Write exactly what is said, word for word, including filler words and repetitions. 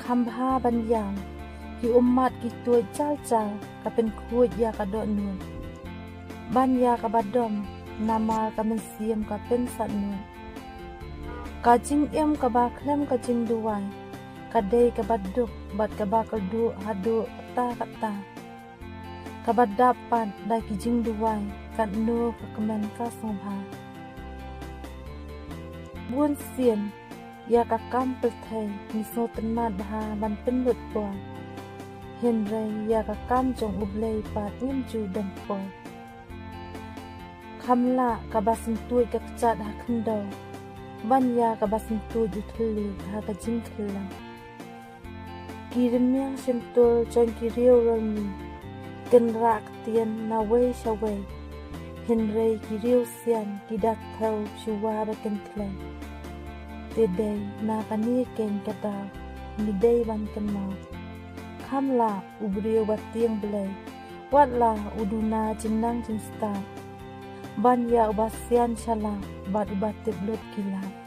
Kham bha ban ïam, ki ummat ki tuid jal jal ka pynkhuid ïa ka dohnud. Ban ïa kaba dom, namar ka mynsiem ka pynsatnud. Ka jingim kaba khlem ka jingduwai, ka dei kaba duk bad kaba kyrduh haduh katta katta. Kaba dap pat da ki jingduwai, katno ka kmen ka sngewbha. Bunsien, ïa ka kam pyrthei ngi sngewtynnat bha ban pynlut por. Hynrei ïa ka kam jong U Blei pat ngim ju don por. Kham lah kaba syntuid ka kjat ha khyndew, ban ïa kaba syntuid u thylliej ha ka jingkhyllem. Ki rmiang shyntur jong ki riew rimi kin rah ktien nawei shawei, hynrei ki riew sian ki da kdew shuwa ba kin khlei. Te dei na kane keiñ ka daw ngi dei ban kynmaw. Kham lah u briew ba tieng Blei, wat la u duna jingnang jingstad, ban ïa uba sian shalak bad uba tip lut ki lad.